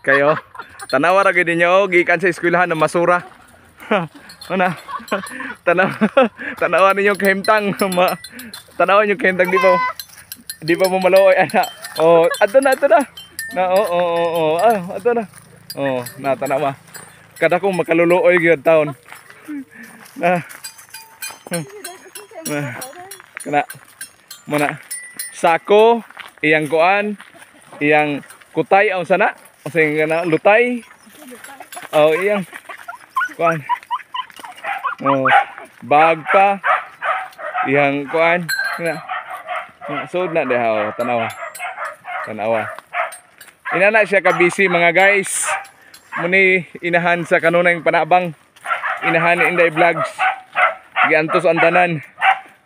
Kayo. Tanawa ra gyud ninyo oh, gikan sa eskwelahan ng masura. Ana. Tanaw tanawa ninyo kahimtang ma tanawa ninyo kahimtang di pa mo maluoy ana. Oh, adto na, adto na. Na oh oh oh, oh. Ah, adto na. Oh, na tanawa. Kada kong makaluluoy gyud taon. Na. Na. Kana. Muna. Sako iyang kuan, iyang kutay ang sana. Unsa yung kana lutay? Oh, iyang kuan. Oh, bag pa. Iyang kuan. Na. Na, sud na diha oh, tanawa. Tanawa. Inana siya ka busy, mga guys. Muni inahan sa kanunay panabang. Inahan ni Inday Vlogs. Giantos ang tanan.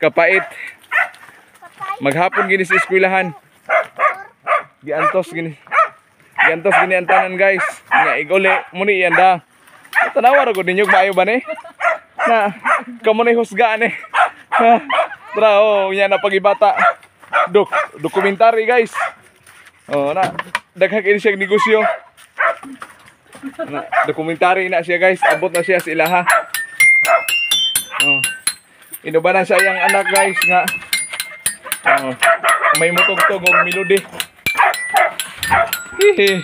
Kapait. Maghapon gini sa eskwelahan. Giantos gini. Giantos gini ang tanan, guys. Nga iguli muni iyanda. Tanawa ra gud ninyo, maayo ba ni? Na kamo ni husga ni. Ha. Tara oh, nya na pagibata. Dokumentary, guys. Oh na daghan kini siya negosyo. Na dokumentary na siya, guys. Abot na siya sa ilaha. Oh. Inubanan siya iyang anak, guys, nga. Oh, may mutugtog og melody. Hihi.